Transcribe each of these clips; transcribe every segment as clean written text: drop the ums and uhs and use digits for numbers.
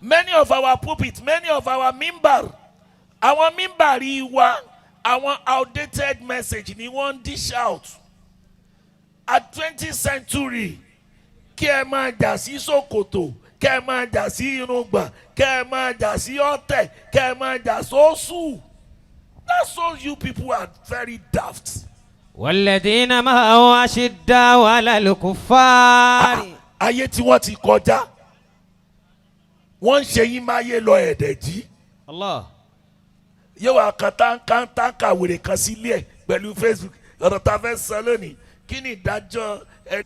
Many of our pulpit, many of our mimbar, àwọn mimbari wa, àwọn outdated message ni wọ́n ń dish out. At 20th century, kí ẹ máa jà sí ṣòkòtò, kẹ́ ẹ máa jà sí irùngbọ̀n, kẹ́ ẹ máa jà sí ọ̀tẹ̀, kẹ́ ẹ máa jà sóṣù. That's so you people are very daft. والذين معه أشداء على الكفار. Ayé tí wọ́n ti kọjá, wọ́n ń ṣe yín máyé lọ ẹ̀dẹ̀ jí. Allah. Yóò wá kan táǹkà táǹkà wèrè kan sílé ẹ̀ pẹ̀lú Facebook. Ọ̀rọ̀ tá a fẹ́ sọ lónìí, kí ni ìdájọ́ ẹ?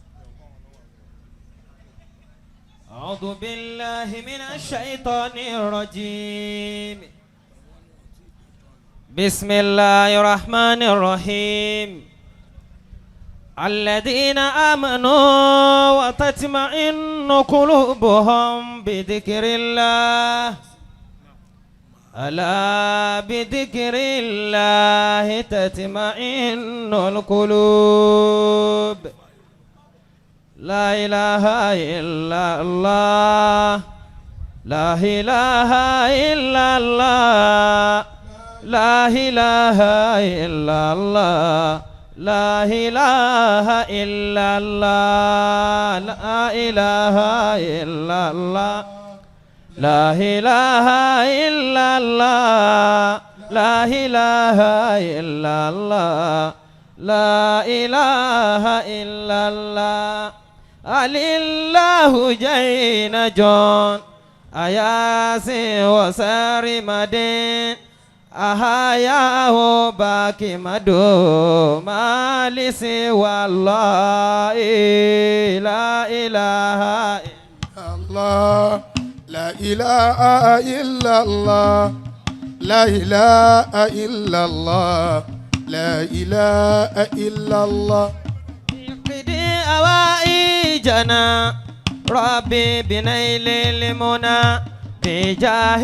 أعوذ بالله من الشيطان الرجيم. بسم الله الرحمن الرحيم. الذين آمنوا وتطمئن قلوبهم بذكر الله. ألا بذكر الله تطمئن القلوب. لا إله إلا الله، لا إله إلا الله، لا إله إلا الله، لا إله إلا الله، لا إله إلا الله، لا إله إلا الله، لا إله إلا الله، لا إله إلا الله. الله جين جون أياسي وساري مدين أحياه باكي مدو مالسي والله لا إله الله، لا إله إلا الله، لا إله إلا الله، لا إله إلا الله. اقضي حوائجنا ربي بنيل المنى بجاه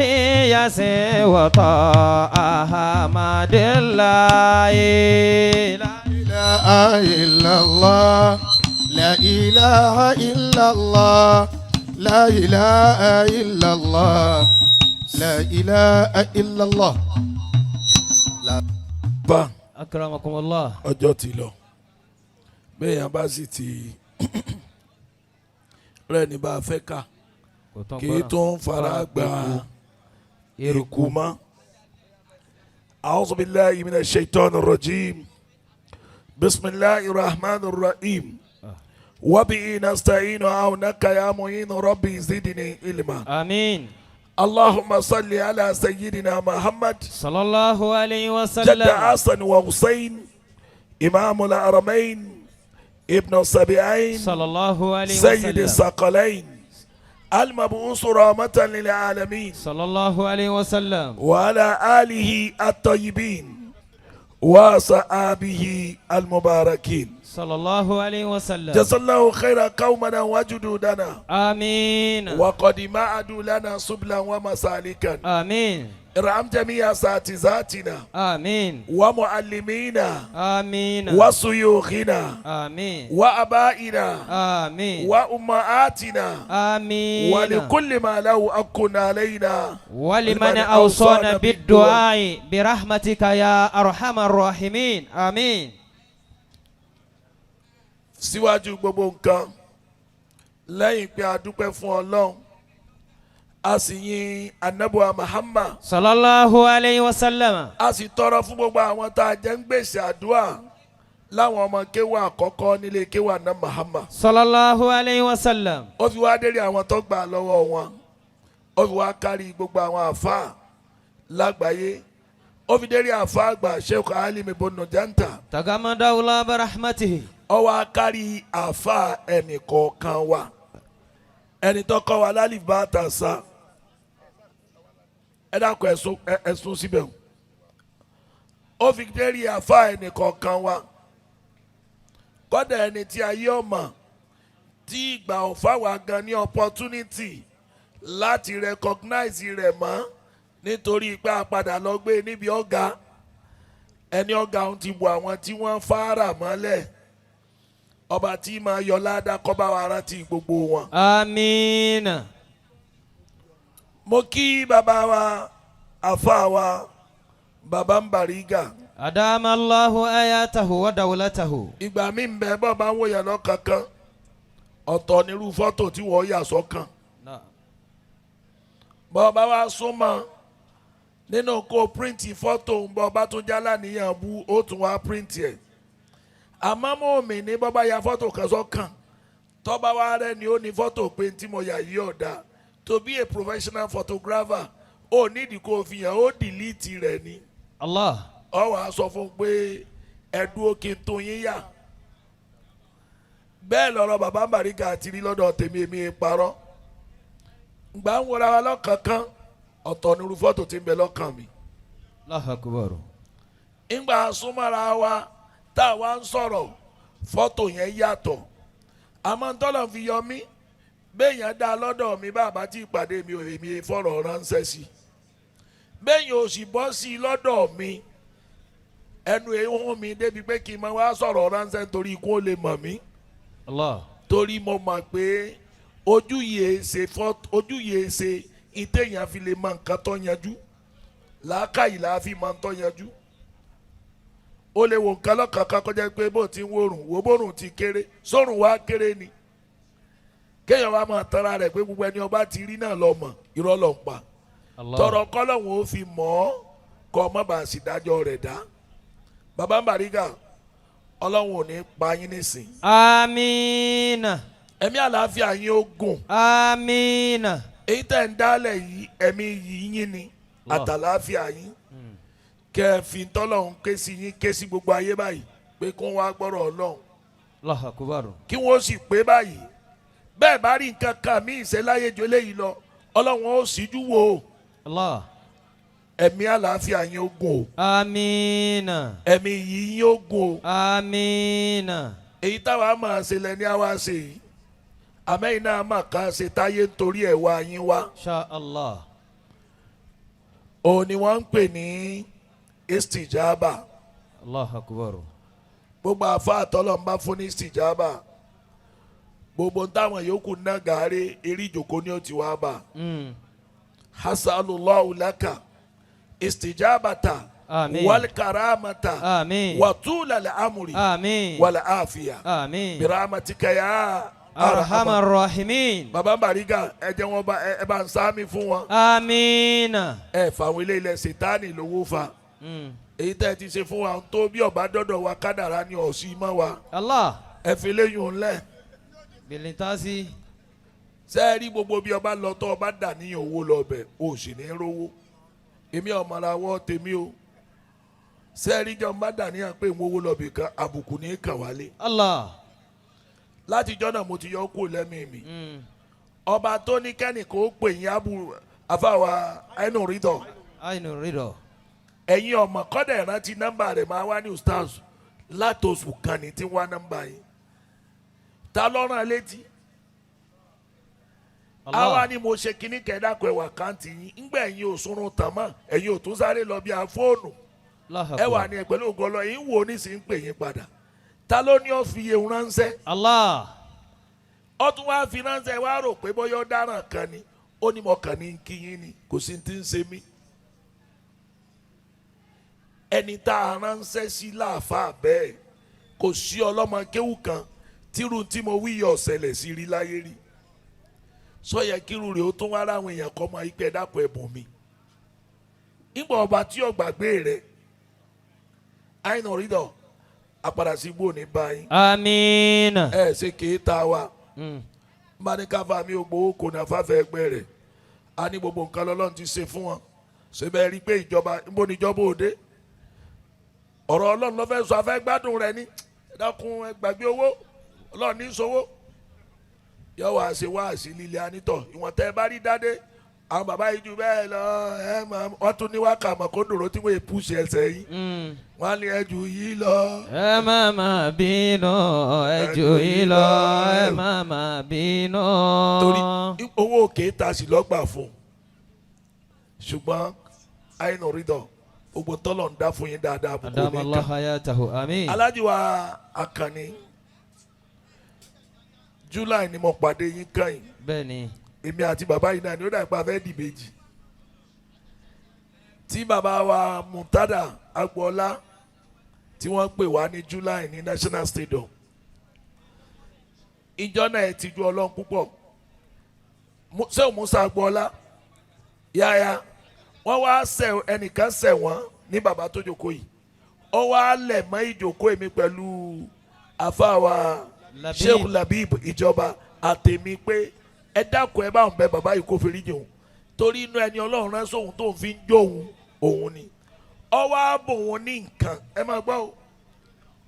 ياسين وطه أحمد الله. لا إله إلا الله، لا إله إلا الله، لا إله إلا الله، لا إله إلا الله. Bá أكرمكم الله. Ọjọ́ ti lọ. Bẹ́ẹ̀ yẹn bá sì ti rẹ̀ ní bá a fẹ́ kà, kì í tún fara gba eruku mọ́. أعوذ بالله من الشيطان الرجيم. بسم الله الرحمن الرحيم. وبه نستعين، عونك يا معين، ربي زدني علما. آمين. اللهم صل على سيدنا محمد صلى الله عليه جد وسلم. حسن وحسين، إمام الحرمين، ابن السبعين، صلى الله عليه سيد وسلم. الثقلين، المبعوث رحمة للعالمين، صلى الله عليه وسلم. وعلى آله الطيبين وصحابه المباركين. صلى الله عليه وسلم. جزا الله خير قومنا وجدودنا. آمين. وقد مهدوا لنا سبلا ومسالكا. آمين. ارحم جميع اساتذتنا آمين. ومعلمينا آمين. وشيوخنا آمين. وآبائنا آمين. وأمهاتنا آمين. ولكل ما له حق علينا ولمن أوصانا بالدعاء برحمتك يا أرحم الراحمين. آمين. Síwájú gbogbo nǹkan, lẹ́yìn pé a dúpẹ́ fún Ọlọ́run, a sì yin anabuwa Muhammad صلى الله عليه وسلم. A sì tọrọ fún gbogbo àwọn tá a jẹ́ ń gbèsè àdúrà láwọn ọmọ kéwà àkọ́kọ́ nílé kéwà náà Muhammad. صلى الله عليه وسلم. Ó fi wá délé àwọn tó gbà lọ́wọ́ wọn, ó fi wá kárí gbogbo àwọn àfáà lágbàáyé, ó fi délé àfáà àgbà Sheikh Alimi Bono Janta. تغمده الله برحمته. Ó wá kárí àfáà ẹnì kọ̀ọ̀kan wa, ẹni tó kọ́ wa lálìf bá tà sá. Ẹ dákun, ẹ̀sùn ẹ̀sùn síbẹ̀ o. Ó fi délé àfáà ẹnì kọ̀ọ̀kan wa, kọ́dà ẹni tí ayé ọmọ tí ìgbà òfà wa gan ní opportunity láti recognize rẹ̀ mọ́, nítorí pé a padà lọ gbé níbi ọ̀gá ẹni ọ̀gá òun ti bu àwọn tí wọ́n fara mọ́lẹ̀. Ọba tí máa yọ ládàá, kọ́ bá wa rántí gbogbo wọn. آمين. Mo kí bàbá wa, àfa wa, bàbá ń Bariga. أدام الله آياته ودولته. Ìgbà mi ń bẹ, bọ́ bá ń wòyàn lọ kankan, ọ̀tọ̀ nírú fọ́tò tí wọ́n yà sọ́kàn. نعم. Bọ́ bá wá súnmọ́ nínú kó print fọ́tò ń bọ́ bá tún jálá níyàn bú, ó tún wá print ẹ̀. Àmọ́ mọ́ mi ní bọ́ bá ya fọ́tò kan sọ́kàn, tọ́ba wa rẹ̀ ni ó ní fọ́tò pé tí mo yà yí ọ̀dà. To be a professional photographer, ó nídìí kó o fi hàn, ó delete rẹ̀ ni. الله. Ọ wàá sọ fún un pé ẹ dúró kí n tún yín yà. Bẹ́ẹ̀ lọ́rọ̀ bàbá Bariga àti rí lọ́dọ̀ tèmi. Èmi parọ́ gbà ń wọra wa lọ́kànkan, ọ̀tọ̀ nírú fọ́tò tí ń bẹ lọ́kàn mi. الله أكبر. Ńgbà súnmọ́ra wa tá a wá ń sọ̀rọ̀, fọ́tò yẹn yàtọ̀. Àmọ́ ntọ́lọ̀ fi yọ mí béèyàn dá lọ́dọ̀ mi, bàbá tí ìpàdé mi ò èmi fọ̀rọ̀ ránṣẹ́ sí i, béèyàn ò sì bọ́ sí i lọ́dọ̀ mi, ẹnu ehun mi débi pé kí n máa wá sọ̀rọ̀ ránṣẹ́ nítorí ikú ó lè mọ̀ mí. الله. Torí mo mọ̀ pé ojú yìí ṣe fọ́, ojú yìí ṣe ìtẹ̀yàn fi lè mọ nǹkan tó yanjú, làákàyè làá fi mọ tó yanjú. Ó lè wo nǹkan lọ́kànkan kọjá pé bó ti ń wòrùn wò, bórùn ti kéré sórùn wá kéré ni, kéèyàn wá máa tanra rẹ̀ pé gbogbo ẹni ọba ti rí náà lọ mọ̀, irọ́ ló ń pa. الله. Tọrọ kọ́lọ́hún ó fi mọ̀ ọ́ kọ́ ọ má bàa sì dájọ́ rẹ̀ dá. Bàbá Bariga, Ọlọ́run ò ní pa yín nísìn. آمين. Ẹ̀mí àlàáfíà yín ó gùn. آمين. Èyí tẹ̀ ń dálẹ̀ yìí, ẹ̀mí yìí yín ni. Allah. Àtàlàáfíà yín, kẹ́ ẹ fi tọ́lọ́hún ké sí yín, ké sí gbogbo ayé báyìí pé kó wá gbọ́rọ̀ Ọlọ́run. الله أكبر. Kí wọ́n sì pé báyìí, bẹ́ẹ̀ bá rí nǹkan kan mí ìṣẹ́láyé ju eléyìí lọ, Ọlọ́run ó síjú wò ó. الله. Ẹ̀mí àlàáfíà yín ó gùn o. آمين. Ẹ̀mí yìí yín ó gùn o. آمين. Èyí táwa máa ṣe lẹ́ni àwa ṣe yìí, àmẹ́yìn náà máa kà á ṣe táyé nítorí ẹ̀ wá yín wá. إن شاء الله. Òun ni wọ́n ń pè ní istijaba. الله أكبر. Gbogbo àfa àtọ́lọ̀ ń bá fún ní istijaba, gbogbo táwọn yòókù ná gàárì eré ìjòkó ni ó ti wá bá. Hasalullahu laka istijabata. آمين. Wal karamata. آمين. Watula amuri. آمين. Wal afiya. آمين. Biramatika ya أرحم الراحمين. Baba Bariga, ẹ jẹ́ wọn bá ẹ bá ń sáámi fún wọn. آمين. Ẹ fàwọn ilé ilẹ̀ sètáàní lówó fa. Èyí tẹ́ ẹ ti ṣe fún wa tó bí ọba dọ́dọ̀ wa, kádàrá ni ọ̀sìn mọ́ wa. الله. Ẹ fi léyìn ńlẹ̀. Bilintasi. Ṣé ẹ rí gbogbo bí ọba lọ tó ọba dà níyàn owó lọ bẹ̀, o sì ní rówó. Èmi ọ̀mọ̀ra wọ́ tèmi o. Ṣé ẹ rí jọ bá dà níyàn pé ìwọ owó lọ bì kan, àbùkù ní kàn wálé. الله. Látijọ́ náà mo ti yọ kó lẹ́mìí mi. Ọba tó ní kẹ́nìkan ó pè yín abu àfàwà ẹnu rítọ̀. أين الرضا. Ẹ̀yin ọmọ kọ́dà ìrántí nọ́mbà rẹ̀ máa wá ní ustaz látòsù kan ní tí wá nọ́mbà yìí ta lọ́rùn létí. Àwa الله. ni mo ṣe kinní kẹ́dàkọ̀ ẹ̀wà káǹtì yín ńgbà ẹ̀yin ò sunrun tàn mọ́, ẹ̀yin ò tún sáré lọ bí a fóònù. الله Ẹ wà أكبر. ní ẹ pẹ̀lú ògo Ọlọ́run yín wò ní sì ń pè yín padà. Ta ló ní ó fi ewu ránṣẹ́? الله. Ó tún wá fi ránṣẹ́, wá rò pé bóyá ó dáràn kan ni. Ó ní mo kàn ní kí yín ni, kò sí ti ń ṣe mí. Ẹni tá a ránṣẹ́ sí láàfáà bẹ́ẹ̀, kò sí ọlọ́mọ kéwù kan tírú tí mo wí yọ ọ̀sẹ̀lẹ̀ sí rí láyé rí. Sọyẹ kírú rẹ̀ ó tún wá ráwọn èèyàn kọ́ mọ ipẹ́ dàpọ̀ ẹ̀bùn mi nígbà ọba tí ó gbàgbé rẹ̀ àìnà rídọ̀ àpàdà sí igbó ní báyìí. آمين. Ẹ ṣe kìí ta wa bá ní káfá mi ò gbowó kò ní afáfẹ́ ẹgbẹ́ rẹ̀. A ní gbogbo nǹkan lọ́lọ́run ti ṣe fún wọn. Ṣe bẹ́ẹ̀ rí i pé ìjọba níbo ni ìjọba òde ọ̀rọ̀ Ọlọ́run ló fẹ́ sọ, afẹ́ gbádùn rẹ̀ ní ẹ dákun, ẹ gbàgbé owó, Ọlọ́run ní sowó yọ wá ṣe wá sí lílé anítọ̀ ìwọ̀n tẹ́ ẹ bá rí dádé àwọn bàbá yìí ju bẹ́ẹ̀ lọ. Ẹ mọ̀ wọ́n tún ní wákà mọ̀ kó dòrò tí wọ́n èpùsì ẹsẹ̀ yìí. Wọ́n á ní ẹ jù yìí lọ. Ẹ má má bínú, ẹ jù yìí lọ, ẹ má má bínú. Torí owó òkè ta sí lọ́gbà fún un, ṣùgbọ́n àìnà rídọ̀ gbogbo tọ́lọ̀ ń dá fún yín dáadáa àbùkù أدام ní الله kan. حياته آمين. Alájí wa Àkànní, July ni mo pàdé yín kàn. Bẹ́ẹ̀ni. Èmi àti bàbá yìí náà ni ó dàgbà fẹ́ dìbejì. Tí bàbá wa Murtada Agboola tí wọ́n pè wá ní July ní National Stadium, ìjọ náà ẹ ti ju Ọlọ́run púpọ̀. Ṣé Musa Agboola yáya wọ́n wá ṣe ẹnìkan ṣẹ̀ wọ́n ní bàbá tó jókòó yìí, ó wá lẹ̀ mọ́ ìjókòó èmi pẹ̀lú àfàwà Labib. Sheikh Labib ìjọba àtẹ̀mí pé ẹ dákun, ẹ bá òun bẹ bàbá yìí kó forí jìn òun, torí inú ẹni Ọlọ́run rán sóhun tó ń fi ń jó òun òun ni ọ wá bò wọn ní nǹkan. Ẹ máa gbọ́ o,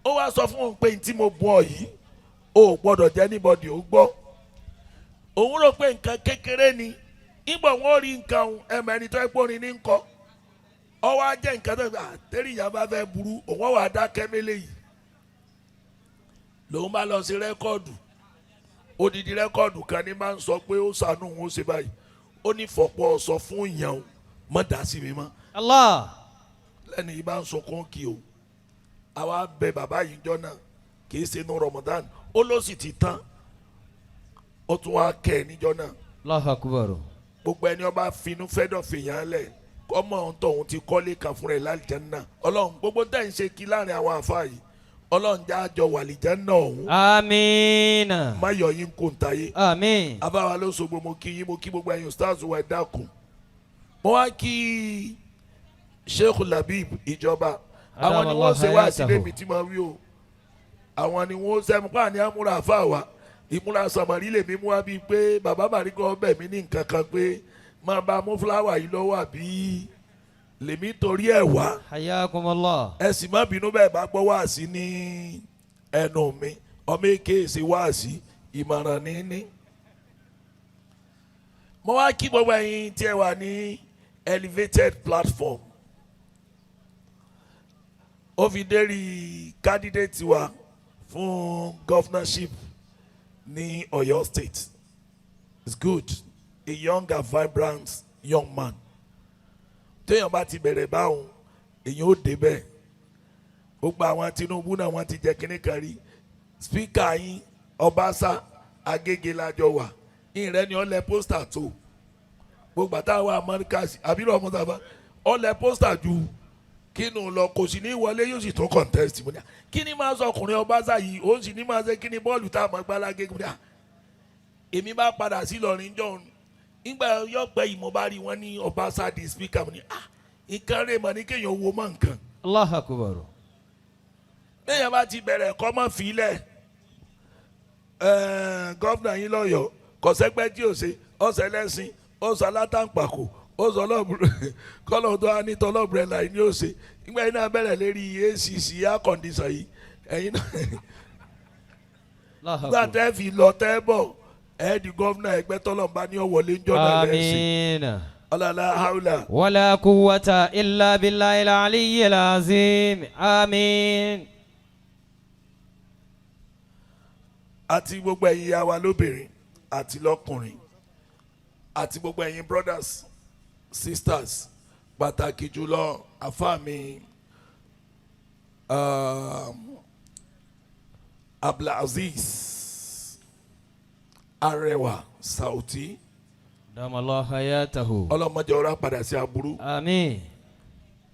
ó wá sọ fún òun pé n tí mo bù ọ yìí, o ò gbọ́dọ̀ jẹ́ anybody ó gbọ́. Òun rò pé nǹkan kékeré ni. Ìgbà wọn ò rí nǹkan òun ẹ̀mọ ẹni tó ẹ gbórin ní nkọ ọ wá jẹ́ nǹkan tó gbà tẹ́lẹ̀ ìyá bá fẹ́ burú, òun wà á dákẹ́ mélé yìí. Lòun bá lọ sí record, odidi record kan ní máa ń sọ pé ó sànú òun, ó ṣe báyìí, ó ní fọ̀pọ̀ sọ fún ìyàn o, mọ̀ dá sí mi mọ́. Allah. Lẹ́nu yìí bá ń sunkún kí o, àwa bẹ bàbá yìí jọ náà, kì í ṣe inú Ramadan, ó ló sì ti tán, ó tún wá kẹ́ ẹ níjọ́ náà. Allahu akbar. Gbogbo ẹni ọba finú fẹ́dọ̀ fìyàn lẹ̀ kọ́mọ ohun tóun ti kọ́lé kan fún rẹ̀ lálìjánnà. Ọlọ́run, gbogbo tẹ̀ ń ṣe kí láàrin àwọn àfa yìí, Ọlọ́run já jọ wà lìjánnà ọ̀hún. Amiina. Má yọ yín kó ń tayé. Àmín. Abáwa ló so gbogbo, mo kí yín, mo kí gbogbo ẹ̀yin stars wa. Ẹ dákun, mo wá kí Sheikh Labib ìjọba, àwọn ni wọ́n ṣe wá sílé mi tí mo wí o. Àwọn ni wọ́n sẹ́mu pa ní amúra àfa wa, ìmúra sàmárì lèmi mú wá, bíi pé bàbá màríkọ́ bẹ̀ mí ní nǹkan kan pé máa bá mú fúláwà yìí lọ́wọ́ àbí lèmi torí ẹ̀ wá. Hayakumullah. Ẹ sì má bínú bẹ́ẹ̀ bá gbọ́ wáàsí ní ẹnu mi, ọmọ èké ṣe wáàsí, ìmọ̀ràn ní. Mo wá kí gbogbo ẹ̀yin tí ẹ wà ní elevated platform, ó fi dérí candidate wa fún governorship ní Ọ̀yọ́ State. It's good, a young and vibrant young man. Téèyàn bá ti bẹ̀rẹ̀ báwọn, èèyàn ó débẹ̀. Gbogbo àwọn Tinubu náà, wọ́n ti jẹ́ kínní kan rí. Speaker yín Ọbaṣá Agége lájọ wà, ìrẹ́ ni ọlẹ́ poster tó gbogbo àtàwọn Amẹ́ríkà àbírò ọmọ sábà ọlẹ́ poster ju kínú lọ, kò sì ní wọlé, yóò sì tún contest. Mo ní à, kí ni máa sọ ọkùnrin Ọbaṣá yìí, òun sì ní máa ṣe kí ni bọ́ọ̀lù tá a máa gbá lágége. Mo ní à, èmi bá padà sí Ìlọrin jọ̀hún nígbà yọpẹ yìí, mo bá rí wọn ní Ọbaṣá di speaker. Mo ní à, nǹkan rẹ̀ mọ̀ ní kéèyàn wo mọ́ nǹkan. Allahu akbar. Bẹ́ẹ̀ bá ti bẹ̀rẹ̀ kọ́ mọ́ fílẹ̀. Governor yín lọ́yọ̀ọ́ kọ̀sẹ́gbẹ́ tí ò ṣe ọ̀sẹ̀ lẹ́sìn, ó sọ alátàǹpàkò, ó sọ ọlọ́ọ̀bùrẹ́ kọ́lọ́ tó wá ní tọ́lọ́ọ̀bùrẹ́ là ní ó ṣe. Nígbà yín náà bẹ̀rẹ̀ lérí ACC air condition yìí, ẹ̀yin náà Allahu nígbà akbar. tẹ́ fi lọ tẹ́ bọ̀, ẹ̀ di governor ẹgbẹ́ tọ́lọ́mbá ní ọ̀wọ́lé ńjọ́ náà lẹ́sìn. Amiina. Ọlọ́lá haúlà. Wala quwwata illa billahi al-aliyyil azim. Àmín. Àti gbogbo ẹ̀yin ìyá wa lóbìnrin àti lọ́kùnrin, àti gbogbo ẹ̀yin brothers, sisters, pàtàkì jùlọ àfa mi Abdulaziz Arẹwà Sauti. Damallahu hayatahu. Ọlọ́mọdé ọ̀rọ̀ padà sí aburú. Àmín.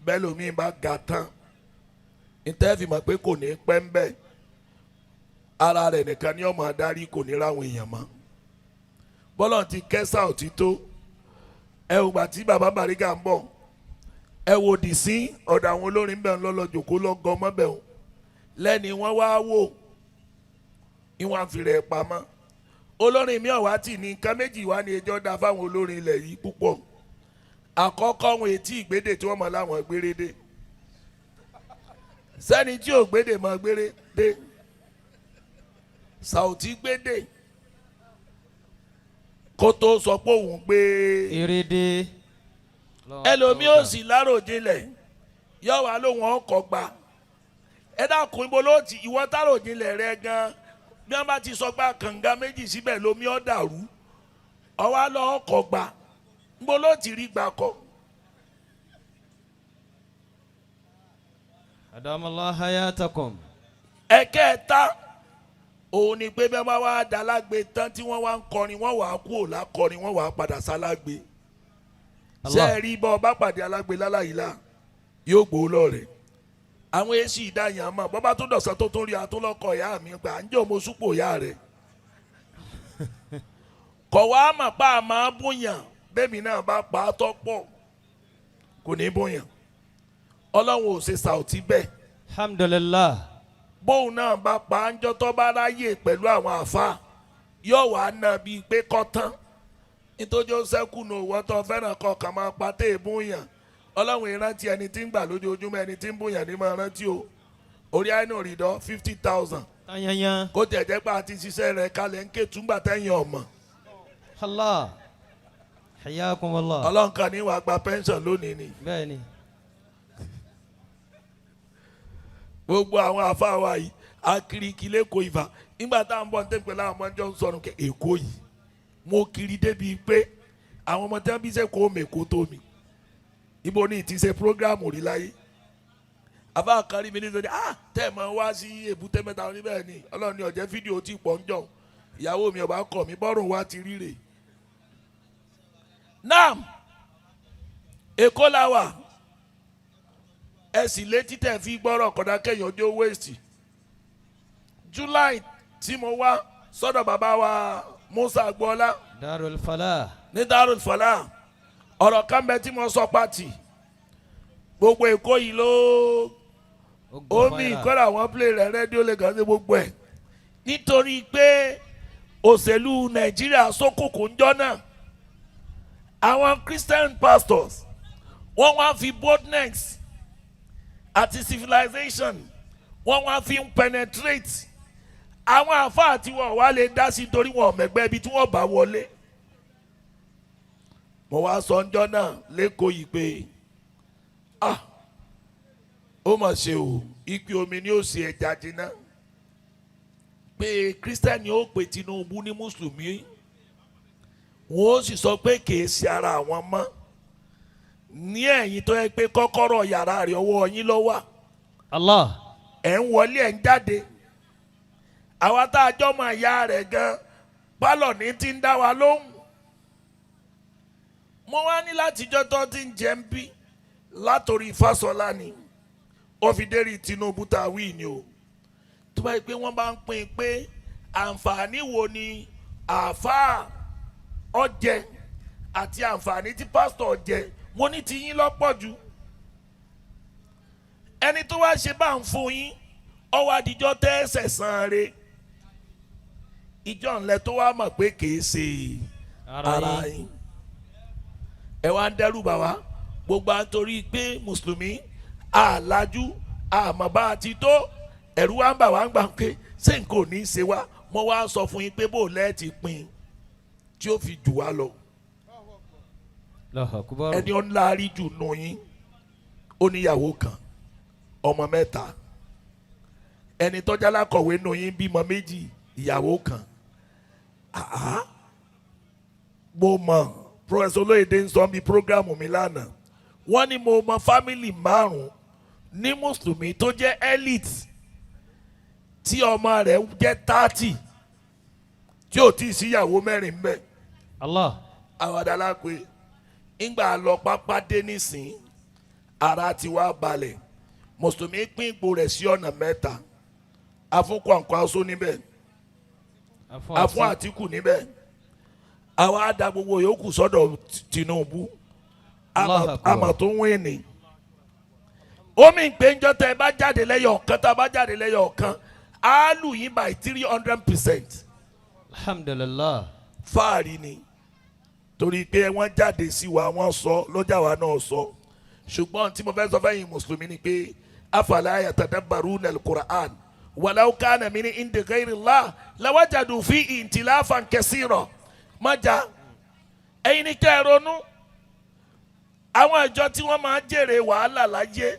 Bẹ́ẹ̀ lómi bá ga tán, ìtẹ́ mọ̀ pé kò ní pẹ́ ń bẹ́ẹ̀, ara rẹ̀ nìkan ni ọmọ adarí, kò ní ráwọn èèyàn mọ́. Bọ́lá ti kẹ́sà òtítọ́, ẹ ò gbà tí bàbá Bàrígà ń bọ̀, ẹ wò dì sí ọ̀dọ̀ àwọn olórin bẹ́ẹ̀ ń lọ́lọ́ jòkó lọ́gọ́ mọ́ bẹ́ẹ̀ o, lẹ́ni wọ́n wá wò ìwọ̀n àfìrẹ̀ pamọ́. Olórin mi ọ̀wá tì ní nǹkan méjì wá ní ẹjọ́ dá fáwọn olórin ilẹ̀ yìí púpọ̀. Àkọ́kọ́, wọn etí ìgbédè tí wọ́n mọ̀ láwọn gbérédé, sẹ́ni tí ò gbédè mọ̀ gbérédé. Sàùtì gbédè kó tó sọ pé òun gbé. Ìrèdè. Ẹlòmíì ò sì láròjinlẹ̀, yọ wá lóhùn ọkọ̀ gbà. Ẹ dákun, ibo ló ti ìwọ táròjinlẹ̀ rẹ gan? Bí wọ́n bá ti sọ pé kànga méjì síbẹ̀, lomi ọ̀ dàrú, ọwọ́ lọ ọkọ̀ gbà, ibo ló ti rí gbà kọ́? Adamallahu hayatakum. Ẹ̀kẹta. Òun ni pé bẹ́ẹ̀ bá wá da alágbe tán tí wọ́n wá ń kọrin, wọ́n wàá kú òlà kọrin, wọ́n wàá padà sálágbe. Ṣé Allah. ẹ rí bọ́ ọba pàdé alágbe láláyìí là yóò gbowó lọ́rẹ̀. Àwọn èsì ìdáyàn mọ̀ bọ́bá tó dọ̀sán tó tún rí atúnlọ́kọ̀ ìyá mi gbà ń jẹ́ òmo súpò ìyá rẹ̀. Kọ̀ wá mà pa àmọ́ bóyàn bẹ́ẹ̀mi náà bá pa á tọ́ pọ̀ kò ní bóyàn. Ọlọ́run ò ṣe sàùtì bẹ́ẹ̀. Alhamdulillah. Bóun náà bá pa á ń jọ́ tó bá ráyè pẹ̀lú àwọn àfa yóò wá ná bíi pé kọ́ tán nítorí ó sẹ́kù nù owó tó fẹ́ràn kọ́ kàn máa pa tẹ́ èbúyàn. Ọlọ́run ìrántí ẹni tí ń gbà lójoojúmọ́, ẹni tí ń búyàn ní máa rántí o. Orí àìní òrìdọ́ 50,000 Tanyanyan. kó tiẹ̀ jẹ́ pé àti ṣiṣẹ́ rẹ̀ kalẹ̀ ń ké túngbà tẹ́yìn ọ̀mọ̀. Allah. Hayyakum Allah. Ọlọ́run kan ní wàá gba pension lónìí ni. Bẹ́ẹ̀ni. Gbogbo àwọn àfáà wa yìí akiriki lẹ́kọ̀ọ́ ìfà nígbà tá à ń bọ̀ ní tẹ́pẹ́ láwọn ọmọ ẹjọ́ ń sọnù kẹ Èkó yìí mo kiri débi pé àwọn ọmọ tí wọ́n bí sẹ́kọ̀ọ́ mẹ́kó tó mi ibo ní ti ṣe programu rí láyé. Àfáà kan rí mi nítorí tẹ́ ẹ̀ máa wá sí èbúté mẹ́ta oníbẹ̀ ni Ọlọ́run ní ọ̀jẹ́ fídíò tí pọ̀ ń jọ ìyàwó mi ọba kọ̀ mí bọ́rùn wa ti ríre. Naam, Èkó la wà, ẹ sì létí tẹ̀ fi gbọ́rọ̀ kọ̀dá kẹ́yìn ọjọ́ waste. July tí mo wá sọ́dọ̀ bàbá wa Musa Agboola Darul Falah. ní Darul Falah, ọ̀rọ̀ kan bẹ tí mo sọ pàtì gbogbo Èkó yìí ló omi ìkọ́ra àwọn play rẹ̀ rédíò lè kàn sí gbogbo ẹ̀ nítorí pé òṣèlú Nàìjíríà sókòkò ń jọ́ náà. Àwọn Christian pastors wọ́n wá fi boldness àti civilization wọ́n wá fi ń penetrate àwọn àfáà tí wọ́n wá lè dá sí torí wọn ò mẹ̀gbẹ́ ibi tí wọ́n bá wọlé. Mo wá sọ ńjọ́ náà lẹ́kọ̀ọ́ yìí pé ó mà ṣe o, ìpè omi ni ó ṣe ẹja jiná pé Christian ó pe Tinubu ní mùsùlùmí, wọn ó sì sọ pé kìí ṣe ara àwọn mọ́ ní ẹ̀yìn tó yẹ pé kọ́kọ́rọ́ yàrá rẹ̀ ọwọ́ yín ló wà. Allah. Ẹ̀ ń wọlé, ẹ̀ ń jáde, àwa tá a jọ mọ ìyá rẹ̀ gan pálọ̀ ní ti ń dá wa lóhùn. Mo wá ní látijọ́ tó ti ń jẹ́ ń bí látòrí Fáṣọlá ni ó fi dérí Tinubu tá a wí ni o, tó bá yẹ pé wọ́n bá ń pín in pé àǹfààní wo ni àáfàá ọjẹ àti àǹfààní tí pásítọ̀ jẹ, mo ní ti yín lọ́pọ̀ jù. Ẹni tó wá ṣe bá ń fún yín ọwọ́ àdìjọ́ tẹ́sẹ̀ san re ìjọ ńlẹ̀ tó wá mọ̀ pé kìí ṣe ara yín ẹ wá ń dẹ́rù bà wá gbogbo à ń torí pé mùsùlùmí àlájú àmọ́ bá a ti tó ẹ̀rù wa ń bà wá ń gbà pé ṣé nǹkan ò ní í ṣe wá. Mo wá sọ fún yín pé bó lẹ́ẹ̀ ti pín tí ó fi jù wá lọ. Allahu Akbar. Ẹni ó ń láárí jù nù yín ó níyàwó kan, ọmọ mẹ́ta. Ẹni tọ́jà lákọ̀wé nù yín bímọ méjì, ìyàwó kan. Àá mo mọ̀, Professor Olóyèdè ń sọ bí programu mi lánàá, wọ́n ní mo mọ family márùn-ún ní mùsùlùmí tó jẹ́ elite tí ọmọ rẹ̀ jẹ́ 30 tí ò tí ì síyàwó mẹ́rin mbẹ́. Allah. Àwàdà lápè ńgbà lọ pápá dé nísìn, ara ti wá balẹ̀. Mùsùlùmí pín ipò rẹ̀ sí ọ̀nà mẹ́ta: afún Kwankwaso níbẹ̀, afún Àtìkù níbẹ̀, àwa á da gbogbo yòókù sọ́dọ̀ Tinubu. Allahu Akbar. Àmọ̀ tó ń wí ni omi ìpéjọ tẹ ẹ bá jáde lẹ́yọ̀ ọ̀kan, tá a bá jáde lẹ́yọ̀ ọ̀kan, á lù yín by 300%. Alhamdulillah. Fáàrí ni torí pé wọ́n jáde sí wa, wọ́n sọ lọ́jà wa náà sọ. Ṣùgbọ́n tí mo fẹ́ sọ fẹ́yìn mùsùlùmí ni pé afala yatadabbaruna al-Qur'an walau kana min indi ghayrillah lawajadu fihi ikhtilafan kaseera. Májà ẹ̀yin ní kẹ́ ẹ ronú. Àwọn ìjọ tí wọ́n máa ń jèrè wàhálà láyé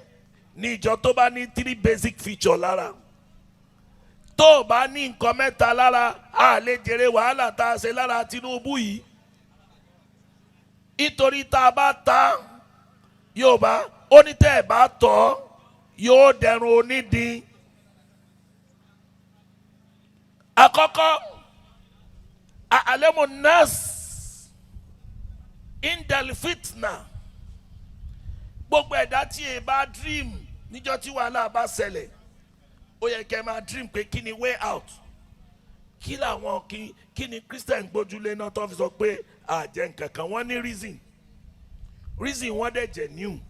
ní ìjọ tó bá ní three basic feature lára. Tó o bá ní nǹkan mẹ́ta lára, a lè jèrè wàhálà tá a ṣe lára Tinubu yìí, nítorí tá a bá ta yóò bá ó ní tẹ́ ẹ̀ bá tọ́ yóò dẹrùn onídìí. Àkọ́kọ́, أعلم الناس عند الفتنة. Gbogbo ẹ̀dá tí e bá dream níjọ́ tí wàhálà bá ṣẹlẹ̀, ó yẹ kẹ́ ẹ máa dream pé kí ni way out, kí làwọn kí ni Christian gbójúlé náà tó fi sọ pé àjẹ́ nǹkan kan. Wọ́n ní reason, reason wọ́n dẹ̀ genuine,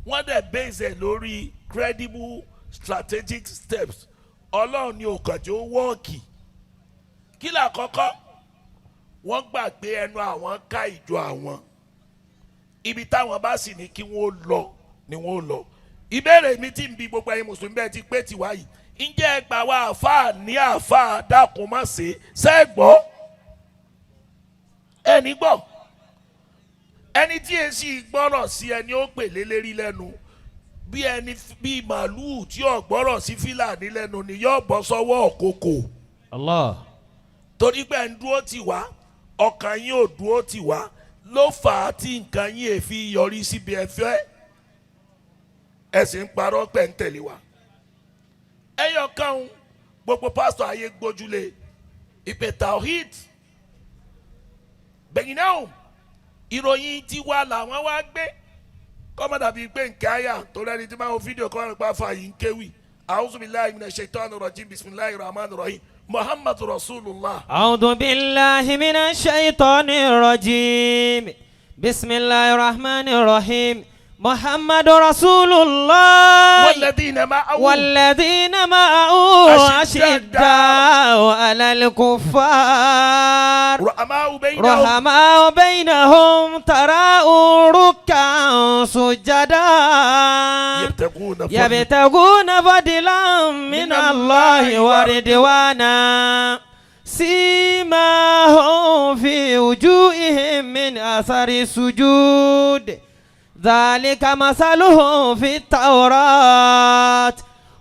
wọ́n dẹ̀ base ẹ̀ lórí credible strategic steps. Ọlọ́run ni òkànjọ́ wọ́ọ̀kì. Kí là kọ́kọ́ wọ́n gbà pé ẹnu àwọn ká ìjọ àwọn, ibi táwọn bá sì ní kí wọ́n lọ ni wọ́n lọ. Ìbéèrè mi tí ń bi gbogbo ẹ̀yin mùsùlùmí bẹ́ẹ̀ ti pé tiwa yìí, ǹjẹ́ ẹ gbà wá àáfàá ní àáfàá dákun má ṣe sẹ́gbọ́ ẹni gbọ́, ẹni tí èsì gbọ́rọ̀ sí ẹni ó pè lélẹ́rí lẹ́nu, bí ẹni bí màlúù tí ò gbọ́rọ̀ sí fílàní lẹ́nu ni yóò bọ́ sọ́wọ́ òkòkò. Allah. Torí pé ń dúró tì wá, ọkàn yín ò dúró tì wá ló fà á tí nǹkan yín èfi yọrí síbi ẹ̀fẹ́. Ẹ sì ń parọ́ pẹ̀ ń tẹ̀lé wa. Ẹyọ kan gbogbo pásítọ̀ ayé gbójúlé ìpè tawhid bẹ̀yìn náà, ìròyìn tiwa làwọn wá gbé kọ́mọ̀dàbí pé nkẹ́ àyà tó lẹ́ni tí máa ń wo fídíò kọ́ nípa fàyè ń kéwì. أعوذ بالله من الشيطان الرجيم، بسم الله الرحمن الرحيم، محمد رسول الله. أعوذ بالله من الشيطان الرجيم، بسم الله الرحمن الرحيم، محمد رسول الله والذين معه والذين معه أشداء أشداء على الكفار رحماء بينهم رحماء بينهم، تراهم ركعا سجدا يبتغون فضلا يبتغون فضلا من من الله الله ورضوانا، سيماهم في وجوههم من أثر السجود، ذلك مثلهم في التوراة،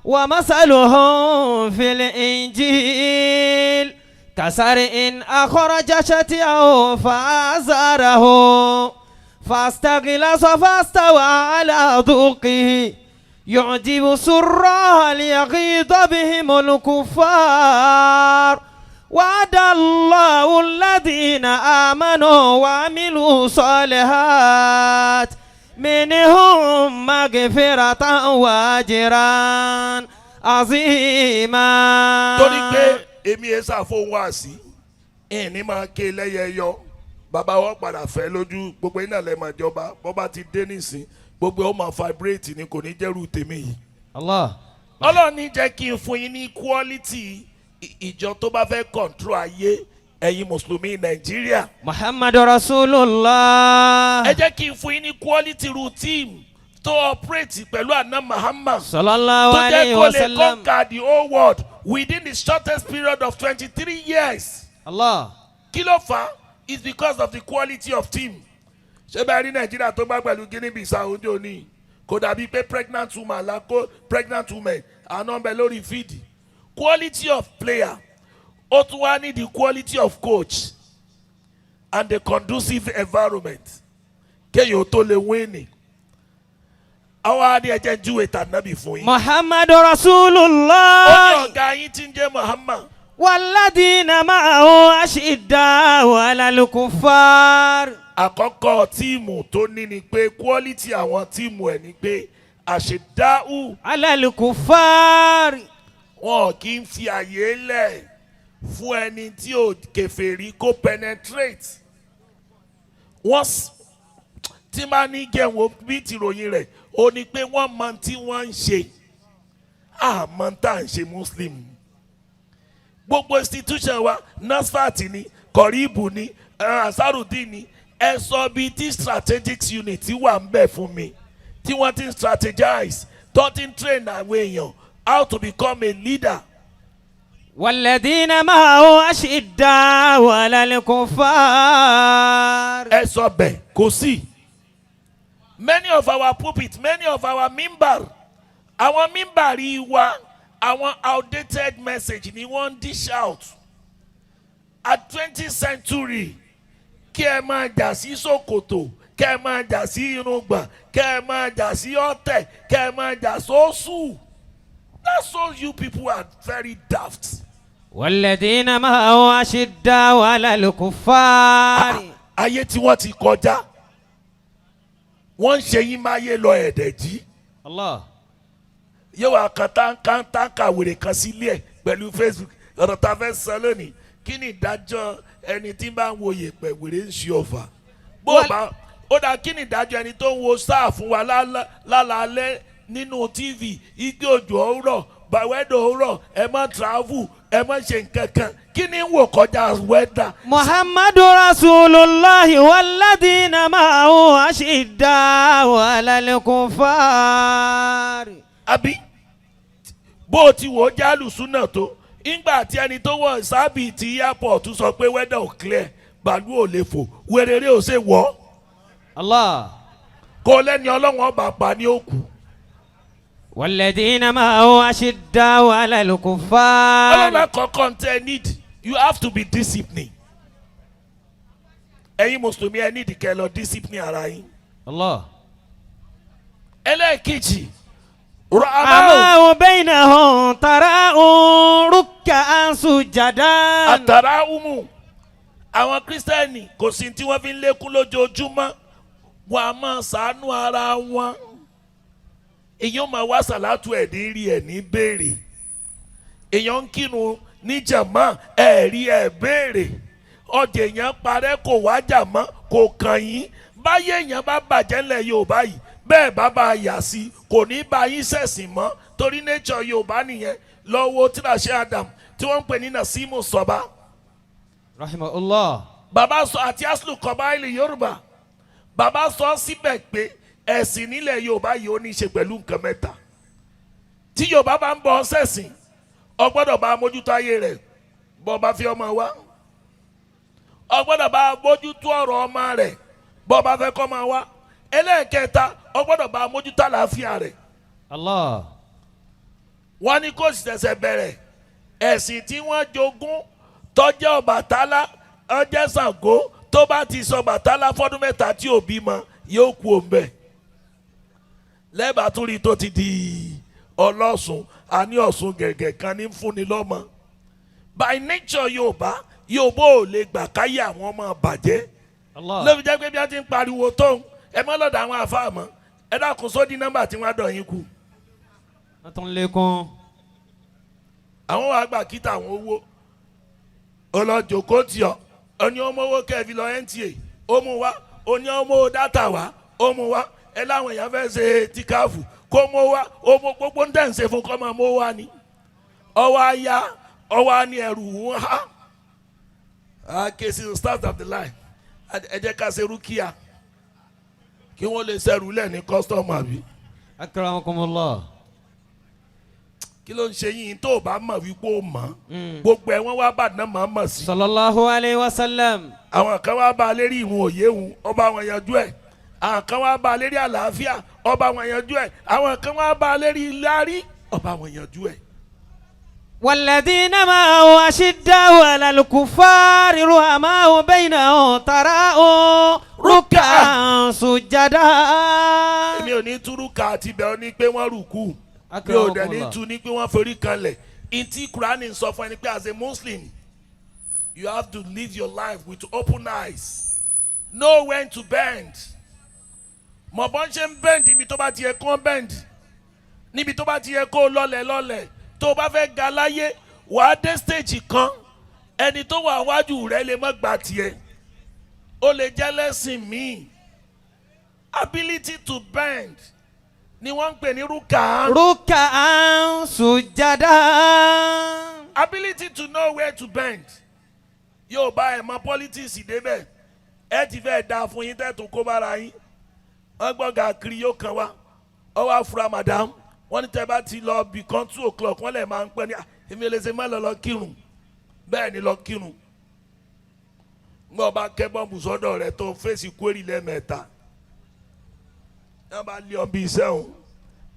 ومثلهم في الإنجيل كزرع أخرج شطأه فآزره فاستغلظ فاستوى على سوقه يعجب الزراع ليغيظ بهم الكفار، وعد الله الذين آمنوا وعملوا الصالحات منهم مغفرة وأجرا عظيما. Torí pé èmi ẹ ṣàfihàn wá sí ìní máa ké lẹ́yẹ yọ, bàbá wọn padà fẹ́ lójú gbogbo iná lẹ́ẹ̀ máa jọba. Bọ́ ti dé nísìn, gbogbo ó máa vibrate ni, kò ní jẹ́rù tèmi yìí. Allah. Ọlọ́run ní jẹ́ kí n fún yín ní quality ìjọ tó bá fẹ́ control ayé, ẹ̀yin mùsùlùmí Nàìjíríà. محمد رسول الله. Ẹ jẹ́ kí n fún yín ní quality routine tó operate pẹ̀lú àná Muhammad صلى الله tó jẹ́ عليه kó lè وسلم. conquer the whole world within the shortest period of 23 years. Allah. Kí ló fà á? It's because of the quality of team. Ṣé bẹ́ẹ̀ rí Nàìjíríà tó gbá pẹ̀lú Guinea Bissau oúnjẹ òní, kò dàbí pé pregnant woman la kó pregnant woman àná ń bẹ lórí field. Quality of player, ó tún wá ní the quality of coach and the conducive environment kéèyàn tó lè win ni. Àwọn á ní ẹjẹ júwe tànàbì fún yín. محمد رسول Ó ní الله. ọ̀gá yín tí ń jẹ́ Muhammad. والذين معه أشداء على الكفار. Àkọ́kọ́ team tó ní ni pé quality àwọn team ẹ̀ ni pé أشداء على الكفار. Wọn kì í fi àyè lẹ̀ fún ẹni tí ò kèfèrí kó penetrate wọ́n. Tí máa ní jẹun bí tìròyìn rẹ̀, ó ní pé wọ́n mọ tí wọ́n ń ṣe. Àmọ́ tá à ń ṣe muslim, gbogbo institution wa, NASFAT ni, kọ̀ríbù ni, Ansarudeen ni, ẹ sọ bíi tí strategic unit wà ń bẹ̀ fún mi tí wọ́n ti ń strategize, tó ti ń train àwọn èèyàn how to become a leader. والذين معه أشداء على الكفار. Ẹ sọ bẹ́ẹ̀, kò sí. Many of our pulpit, many of our mimbar, àwọn mimbari wa, àwọn outdated message ni wọ́n ń dish out at 20th century. Kí ẹ máa jà sí ṣòkòtò, kẹ́ ẹ máa jà sí irùngbọ̀n, kẹ́ ẹ máa jà sí ọ̀tẹ̀, kẹ́ ẹ máa jà sóṣù. That's all. You people are very daft. والذين معه أشداء على الكفار. Ayé tí wọ́n ti kọjá, wọ́n ń ṣe yín máyé lọ ẹ̀dẹ̀ jí. Allah. Yóò wá kan táǹkà táǹkà wèrè kan sílé ẹ̀ pẹ̀lú Facebook. Ọ̀rọ̀ tá a fẹ́ sọ lónìí, kí ni ìdájọ́ ẹni tí bá ń wo yèpẹ̀ wèrè ń ṣe ọ̀fà bó o bá ó dà? Kí ni ìdájọ́ ẹni tó ń wo sáà fún wa lálálẹ́ nínú TV igi òjò òwúrọ̀ bàwẹ́dọ̀ òwúrọ̀, ẹ má travel, ẹ má ṣe nǹkan kan? Kí ni ń wò kọjá weather? محمد رسول الله والذين معه أشداء على الكفار. Àbí bó o ti wò ó jálùsùn náà tó ńgbà tí ẹni tó wọ̀ sábì ti airport sọ pé weather ò clear, bàálù ò lè fò, wéréré ò ṣe wọ̀. Allah. Kó lẹ́ni ọlọ́run ọba pa ní òkú. والذين معه أشداء على الكفار. Ọlọ́run àkọ́kọ́ ń tẹ́ need, you have to be disciplined. Ẹ̀yin mùsùlùmí, ẹ need kẹ́ lọ discipline ara yín. Allah. Ẹlẹ́ẹ̀kejì, rọ amáhùn. رحماء بينهم تراهم ركعا سجدا. Àtàrà umu àwọn kírísítẹ́nì, kò sí tí wọ́n fi ń lékún lójoojúmọ́, wọn a máa ṣàánú ara wọn. Èyàn máa wá sàlátù ẹ̀ ní rí ẹ̀ ní béèrè. Èyàn ń kírun níjàmá, ẹ̀ rí ẹ̀ béèrè. Ọjà èèyàn parẹ́, kò wá jàmọ́, kò kàn yín. Báyé èèyàn bá bàjẹ́ ńlẹ̀ Yorùbá yìí, bẹ́ẹ̀ bá bá a yà sí, kò ní bá yín ṣẹ̀sìn mọ́, torí nature Yorùbá nìyẹn. Lọ́wọ́ tíráṣẹ́ Adam tí wọ́n ń pè ní Nasimu Sọba. رحمه الله. Bàbá sọ àti aslu kọbaìlì Yorùbá, bàbá sọ síbẹ̀ pé ẹ̀sìn nílẹ̀ Yorùbá yìí, ó ní í ṣe pẹ̀lú nǹkan mẹ́ta. Tí Yorùbá bá ń bọ ṣẹ̀sìn, ọ gbọ́dọ̀ bá mójútó ayé rẹ̀ bọ́ bá fi ọmọ wá. Ọ gbọ́dọ̀ bá mójútó ọ̀rọ̀ ọmọ rẹ̀ bọ́ bá fẹ́ kọ́ máa wá. Ẹlẹ́ẹ̀kẹta, ọ gbọ́dọ̀ bá mójútó àlàáfíà rẹ̀. Allah. Wọ́n ní kó sì ṣẹ̀ṣẹ̀ bẹ̀rẹ̀ ẹ̀sìn tí wọ́n jogún tọ́jẹ́ Ọbàtálá, ọjẹ́ Ṣàngó. Tó bá ti sọ Bàtálá fọ́dún 3 tí ò bímọ, yóò kú òǹbẹ̀. Lẹ́bàá tún rí tó ti di ọlọ́sùn, àní Ọ̀ṣun gẹ̀gẹ̀ kan ní fúnni lọ́mọ. By nature, Yorùbá, Yorùbá ò lè gbà káyé àwọn ọmọ bàjẹ́. Allah. Ló fi jẹ́ pé bí wọ́n ti ń pariwo tóun, ẹ má lọ́dọ̀ àwọn àfáà mọ́. Ẹ dákun, sódì nọ́mbà tí wọ́n á dọ̀ yín kù. Wọ́n tún lékún. Àwọn wàá gbà kíta àwọn owó ọlọ́jọ́kó tì ọ́. Oní ọmọ owó kẹfì lọ NTA, ó mú wá. Oní ọmọ owó data wá, ó mú wá. Ẹ láwọn èèyàn fẹ́ ṣe tìkáàfù, kó mú wá. Ó mú gbogbo ń tẹ̀ ń ṣe fún kọ́ máa mú wá ni. Ọwọ́ aya ọwọ́ á ní ẹrù ń há a ké sí start of the line. Ẹ jẹ́ ká ṣe rúkìá kí wọ́n lè ṣẹrù lẹ̀ ní custom, àbí? Akramakumullah. Kí ló ń ṣe yín tó o bá mọ̀ wípé o mọ̀? Gbogbo ẹ̀ wọ́n wá bá dán mọ̀ mọ̀ sí. Sallallahu alayhi wa sallam. Àwọn kan wá bá a lérí ìhun òye òun, ọba àwọn yanjú ẹ̀. Àwọn kan wá bá a lérí àlàáfíà, ọba àwọn yanjú ẹ̀. Àwọn kan wá bá a lérí lárí, ọba àwọn yanjú ẹ̀. والذين معه أشداء على الكفار رحماء بينهم تراهم ركعا سجدا. Èmi ò ní túrúkà àti ibẹ̀ ọ ní pé wọ́n rùkú, mi ò dẹ̀ ní tu ní pé wọ́n forí kanlẹ̀. Ntí Kúránì sọ fún ẹni pé as a Muslim, you have to live your life with open eyes, know when to bend, mọ̀ bọ́n ṣe ń bend níbi tó bá ti yẹ kó bend, níbi tó bá ti yẹ kó lọ́lẹ̀ lọ́lẹ̀. Tó o bá fẹ́ ga láyé, wàá dé stage kan, ẹni tó wà wájú rẹ lè má gbà tiẹ̀, ó lè jẹ́ lẹ́sìn míì. Ability to bend ni wọ́n ń pè ní rúkà. ركعا سجدا. Ability to know where to bend. Yóò bá ẹ̀ mọ politics débẹ̀, ẹ ti fẹ́ da fún yín tẹ́tù kó bára yín. Wọ́n gbọ́gà kiri yóò kàn wá ọwọ́ àfúrà madam. Wọ́n ní tẹ́ bá ti lọ bì kan 2 o'clock, wọ́n lè máa ń pẹ́ ní, "Ah, èmi ò lè ṣe má lọ lọ kírun." Bẹ́ẹ̀ ni, lọ kírun. Ngbọ́ bá kẹ́ bọ́ǹbù sọ́dọ̀ rẹ̀ tó fèsì kúrì lẹ́ẹ̀mẹ́ta, wọ́n bá lé ọ bí iṣẹ́ òun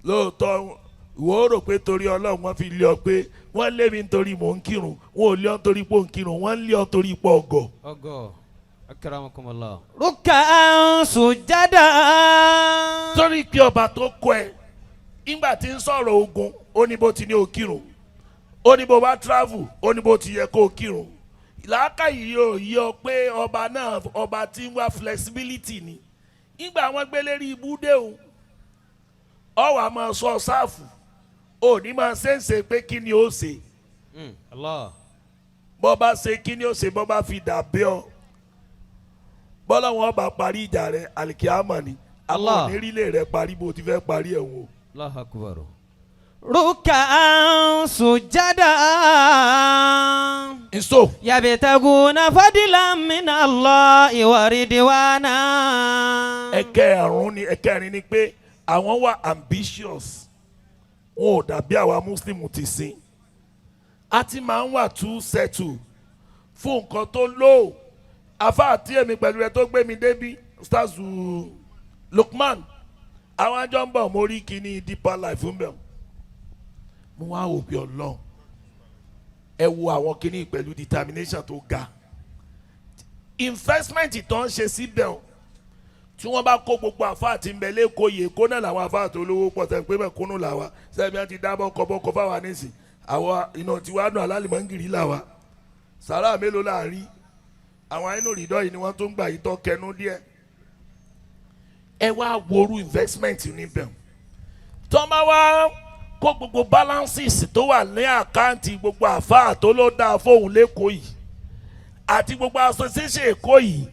lóòótọ́, ìwọ ó rò pé torí Ọlọ́run wọ́n fi lé ọ, pé wọ́n lé mi nítorí mò ń kírun. Wọn ò lé ọ nítorí pé ò ń kírun, wọ́n lé ọ torí pé ọgọ̀. Ọgọ. Akramakumullah. ركعا سجدا. Torí pé ọba tó kọ ẹ nígbà tí ń sọ̀rọ̀ ogun, ó ní bó ti ní òkírun. Ó ní bó bá travel, ó ní bó ti yẹ kó o kírun. Làákàyè yóò yọ pé ọba náà, ọba tí ń wá flexibility ni. Nígbà wọn gbé lérí ibú dé o, ọ wà máa sọ sáàfù, ò ní máa ṣèǹṣe pé kí ni ó ṣe. Allah. Bọ́ bá ṣe kí ni ó ṣe, bọ́ bá fi dà bẹ́ ọ, bọ́lá wọn bá parí ìjà rẹ, àlìkíámà ni àwọn Allah. onírílé rẹ parí bó ti fẹ́ parí ẹ̀ wò. Allahu akbar. ركعا سجدا Nso. يبتغون فضلا من الله ورضوانا. Ẹ̀kẹrùn ni, ẹ̀kẹrin ni pé àwọn wà ambitious, wọn ò dàbí àwa Muslim ti sìn. A ti máa ń wà too settle fún nǹkan tó lò. Afa àti èmi pẹ̀lú rẹ tó gbé mi débi, Ustazu Lukman, àwọn àjọ ń bọ̀, mo rí kíní Deeper Life ń bẹ̀, mo wá wò pé Ọlọ́run, ẹ wo àwọn kíní pẹ̀lú determination tó ga, investment tó ń ṣe síbẹ̀ o. Tí wọ́n bá kó gbogbo àfáà tí ń bẹ lẹ́kọ̀ọ́ yìí, Èkó náà làwọn àfáà tó lówó pọ̀ sẹ́yìn pé mẹ̀kúnnù làwa sẹ́yìn bí wọ́n ti dábọ̀ kọ́bọ́kọ́ fáwa nísìn, àwọn iná tiwa nù alálìmọ́ngìrì làwa sàrà mélòó là ń rí. Àwọn àìnú rìndọ́ yìí ni wọ́n tún gbà yìí tọ́ kẹnu díẹ̀. Ẹ wá woru investment níbẹ̀ tí wọ́n bá wá kó gbogbo balances tó wà ní account gbogbo àfáà tó ló dáa fóun lẹ́kọ̀ọ́ yìí àti gbogbo association Èkó yìí,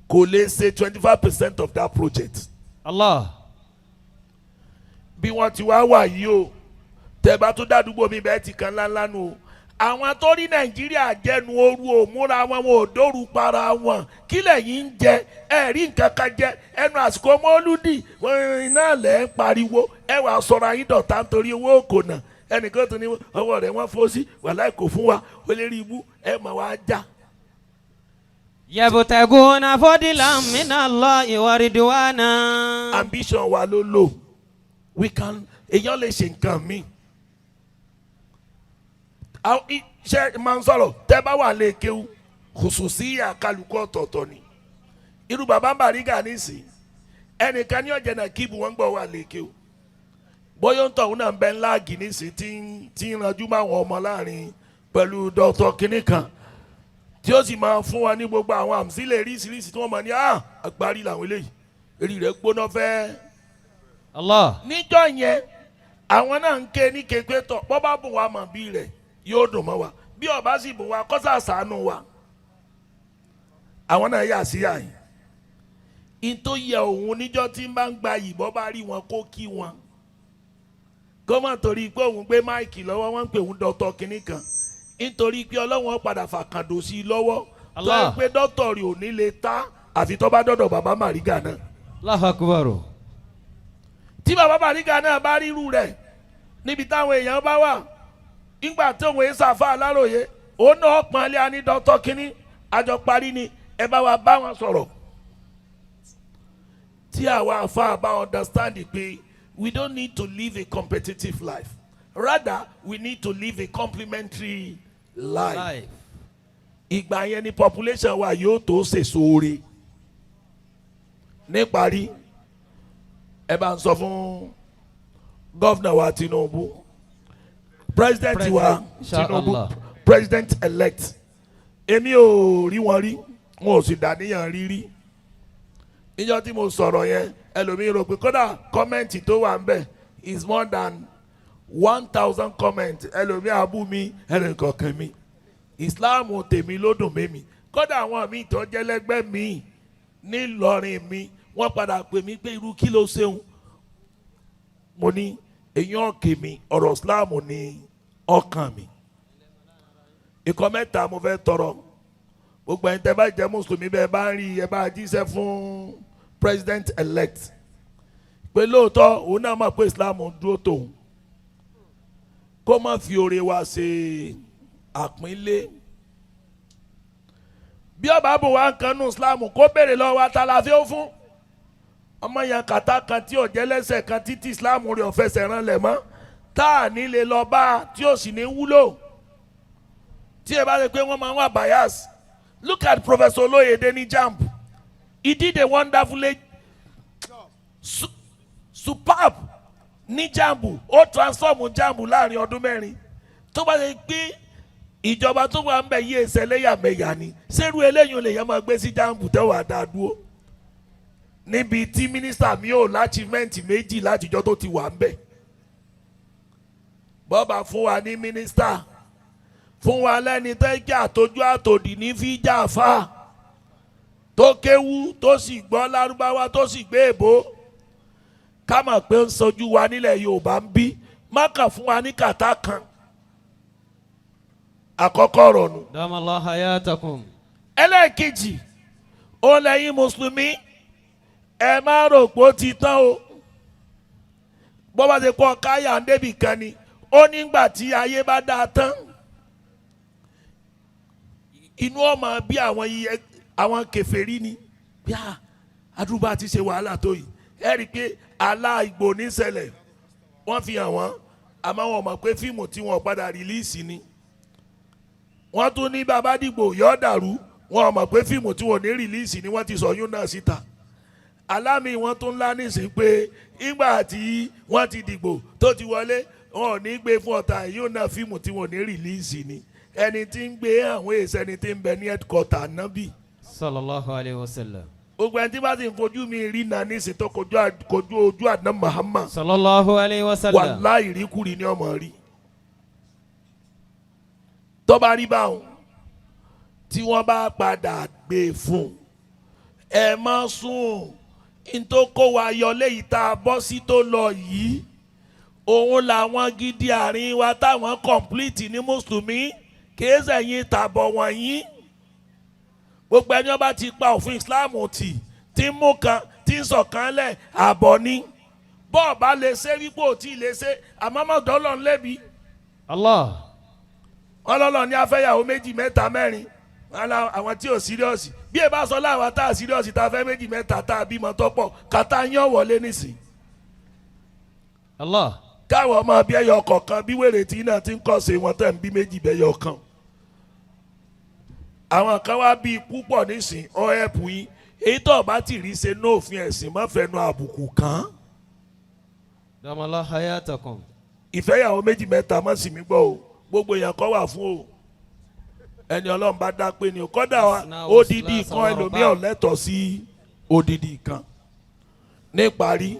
kò lè ṣe 25% of that project. Allah. Bí wọ́n ti wá wà yìí o, tẹ́ bá tó dádúgbò mi bẹ́ẹ̀ ti kan ńláńlá nu o. Àwọn tó rí Nàìjíríà jẹnu ooru ò múra wọn, wọn ò dóoru para wọn. Kí lẹ̀yin ń jẹ? Ẹ rí nǹkan kan jẹ ẹnu àsìkò mọ́lúdì wọn iná lẹ̀ ń pariwo. Ẹ wàá sọ̀rọ̀ ayé dọ̀tá nítorí owó òkònà. Ẹnìkan tó ní ọwọ́ rẹ̀ wọ́n fọ́ sí wàhálà kò fún wa, ó lè rí ibú ẹ mà wá já. يبتغون فضلا من الله ورضوانا. Ambition wa ló lò. We can, èèyàn lè ṣe nǹkan míì. Ṣe máa ń sọ̀rọ̀ tẹ́ bá wà lè kéwú kùsùsí àkàlùkù ọ̀tọ̀ọ̀tọ̀ ni. Irú bàbá Bàrígà nísìnyí, ẹnìkan ní ọ̀jẹ̀ náà kíbu wọ́n gbọ́ wà lè kéwú, bóyá ń tọ̀hún náà ń bẹ ńlá gì nísìnyí tí ń ranjú máwọn ọmọ láàrin pẹ̀lú dọ́tọ̀ kínní kan tí ó sì máa fún wa ní gbogbo àwọn àmísílẹ̀ oríṣiríṣi tí wọ́n máa ní agbárí làwọn eléyìí, eré rẹ̀ gbóná fẹ́ẹ́. Allah. Níjọ́ yẹn, àwọn náà ń ké ní kékeré tọ̀, bọ́ bá bùn wa mọ̀ bí rẹ̀ yóò dùn mọ́ wa, bí ọba sì bùn wa kọ́sà sànù wa. Àwọn náà yà sí àyìn in tó yẹ òun níjọ́ tí ń bá ń gba ìbọn bá rí wọn kó kí wọn, kó má torí pé òun gbé mic lọ́wọ́, wọ́n ń pè òun dọ́tọ̀ kínní kan, nítorí pé Ọlọ́wọ́n padà fàkàndò sí i lọ́wọ́ tó Allah. yẹ pé dọ́tọ̀ rẹ̀ ò ní lè ta àfi tó bá dọ̀dọ̀ bàbá Màrígà náà. Allahu akbar. Tí bàbá Bàrígà náà bá ríru rẹ̀ níbi táwọn èèyàn bá wà nígbà tí òun èsà fà aláròye, òun náà pọ́n lé àní dọ́tọ̀ kínní àjọ parí ni, ẹ bá wa bá wọn sọ̀rọ̀. Tí àwa àfa bá understand pé we don't need to live a competitive life, rather we need to live a complementary life. Life. Ìgbà yẹn ni population wa yóò tó sèso oore. Níparí, ẹ bá ń sọ fún governor wa Tinubu, president wa President, Tinubu, Inshallah. president elect. Èmi ò rí wọn rí, wọn ò sì dàníyàn rírí. Níjọ́ tí mo sọ̀rọ̀ yẹn, ẹlòmíín rò pé kódà comment tó wà ń bẹ̀ is more than 1,000 comment. Ẹlòmíín abú mi, ẹnìkọ̀ọ̀kan mi, Islam tèmi ló dùn mímí. Kódà àwọn míì tó jẹ́ lẹ́gbẹ́ mi nílọrin mi, wọ́n padà pè mí pé irú kí ló ṣeun. Mo ní èyàn ọ̀kẹ́ mi, ọ̀rọ̀ Islam ní ọkàn mi. Ikọ̀ mẹ́ta mo fẹ́ tọrọ. Gbogbo ẹ̀yin tẹ́ bá jẹ́ mùsùlùmí, bẹ́ẹ̀ bá ń rí, ẹ bá jíṣẹ́ fún president elect pé lóòótọ́ òun náà mọ̀ pé Islam dúró tòun, kó má fi oore wa ṣe àpínlé. Bí ọba bò wá nǹkan nù Islam, kó béèrè lọ́wọ́ wa ta la fi ó fún ọmọ yẹn kàtá kan tí ò jẹ́ lẹ́sẹ̀ kan títí Islam rẹ̀ ò fẹsẹ̀ ránlẹ̀ mọ́, tá a ní lè lọ bá a tí ò sì ní wúlò. Tí ẹ bá rí pé wọ́n máa ń wà bias, look at Professor Olóyèdè ní JAMB. He did a wonderfully superb ní JAMB. Ó transform JAMB láàrin ọdún 4. Tó bá ṣe pé ìjọba tó wà ń bẹ̀ yí ẹsẹ̀ lẹ́yàmẹ̀yà ni, sẹ́rù eléyìí lè yẹn máa gbé sí JAMB tẹ́wàá dá dúró níbi tí mínísítà mi ò l'achievement méjì látijọ́ tó ti wà ń bẹ̀. Bọ́ba fún wa ní mínísítà, fún wa lẹ́ni tẹ́ jẹ́ àtọ́jú àtòdì ní fíjà fà, tó kéwú, tó sì gbọ́ lárúbáwá, tó sì gbé èbó, ká mọ̀ pé ń sojú wa nílẹ̀ Yorùbá ń bí. Má kàn fún wa ní kàtá kan. Àkọ́kọ́ ọ̀rọ̀ nù. دام الله حياتكم. Ẹlẹ́ẹ̀kejì, ó lẹ́yìn mùsùlùmí, ẹ má rò pé ó ti tán o. Bó bá ṣe kọ́ káyà ń débì kan ni ó nígbà tí ayé bá dáa tán, inú ọmọ bí àwọn iye àwọn kèfèrí ni bí a adúbà ti ṣe wàhálà tó yìí. Ẹ rí i pé aláìgbò níṣẹ̀lẹ̀ wọ́n fi hàn wọ́n, àmọ́ wọn mọ̀ pé fíìmù tí wọ́n padà release ni. Wọ́n tún ní bàbá dìgbò yọ̀ dàrú, wọn mọ̀ pé fíìmù tí wọ́n ní release ni. Wọ́n ti sọ yún náà síta. Alámì wọn tún ńlá nísìnyí pé ìgbà tí wọ́n ti dìgbò tó ti wọlé, wọn ò ní gbé fún ọ̀tá yóò náà. Fíìmù tí wọ́n ní release ni. Ẹni tí ń gbé àwọn èsì, ẹni tí ń bẹ ní headquarter nábì. صلى الله عليه وسلم. Gbogbo ẹni tí bá sì ń fojú mi rí náà nísìnyí tó kojú ojú àná Muhammad, صلى الله عليه وسلم. Wàláhì, ìríkùrí ni ọmọ rí. Tó bá rí báwọn, tí wọ́n bá padà gbé fún un, ẹ má sùn. N tó kó wa yọ léyìí tá a bọ́ sí tó lọ yìí, òun làwọn gidi àárín wa táwọn complete ní mùsùlùmí, kìí sẹ̀yìn tàbọ̀ wọ̀nyí. Gbogbo ẹni wọ́n bá ti pa òfin Islam tì, tí ń mú kan, tí ń sọ̀kan lẹ̀, àbọ̀ ni. Bọ́ọ̀ bá lè ṣe wípé ò tí ì lè ṣe, àmọ́ mọ̀dọ́ lọ́n lẹ́bi. Allah. Wọ́n lọ́lọ́ ní afẹ́yàwó méjì, mẹ́ta, mẹ́rin. Wọn la àwọn tí ò serious. Bí ẹ bá sọ láwọn tá a serious, tá a fẹ́ méjì, mẹ́ta, tá a bímọ tọ́pọ̀, kàtá yán wọlé nísìn. Allah. Káwọn ọmọ bí ẹyọ kọ̀ọ̀kan, bí wèrè tí náà ti ń kọ́ sí wọn tẹ̀ ń bí méjì bẹ́yọ kan. Àwọn kan wá bí púpọ̀ nísìn ọ ẹ̀pù yín. Èyí tó o bá ti rí ṣe ní òfin ẹ̀sìn, má fẹnu àbùkù kàn án. دام الله حياتكم. Ìfẹ́yàwó méjì, mẹ́ta, má sì mí gbọ́ o. Gbogbo èèyàn kọ́ wà fún o. Ẹni Ọlọ́run bá dá pé ni o. Kọ́dà wa odidi kan, ẹlòmíì ò lẹ́tọ̀ọ́ sí odidi kan. Níparí,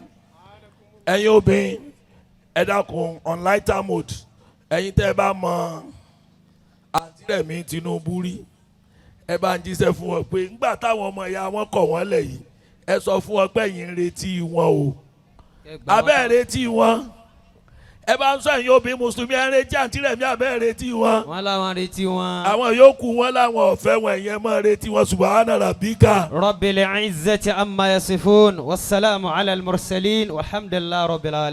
ẹ̀yin obìnrin, ẹ dákun, on lighter mode, ẹ̀yin tẹ́ ẹ bá mọ àǹtí Rẹ̀mí Tinubu rí, ẹ bá ń jíṣẹ́ fún wọn pé ńgbà táwọn ọmọ ìyá wọn kọ̀ wọ́n lẹ̀ yìí, ẹ sọ fún wọn pé ẹ̀yin ń retí wọn o. Abẹ́ ẹ̀ retí wọn. Ẹ bá ń sọ, ẹ̀yin obìnrin mùsùlùmí, ẹ ń retí àǹtí Rẹ̀mí, abẹ́ ẹ̀ retí wọn. Wọn làwọn retí wọn. Àwọn yòókù wọn làwọn ọ̀fẹ́ wọn. Ẹ̀yẹn máa retí wọn. سبحان ربك. رب العزة عما يصفون والسلام على المرسلين والحمد لله رب العالمين.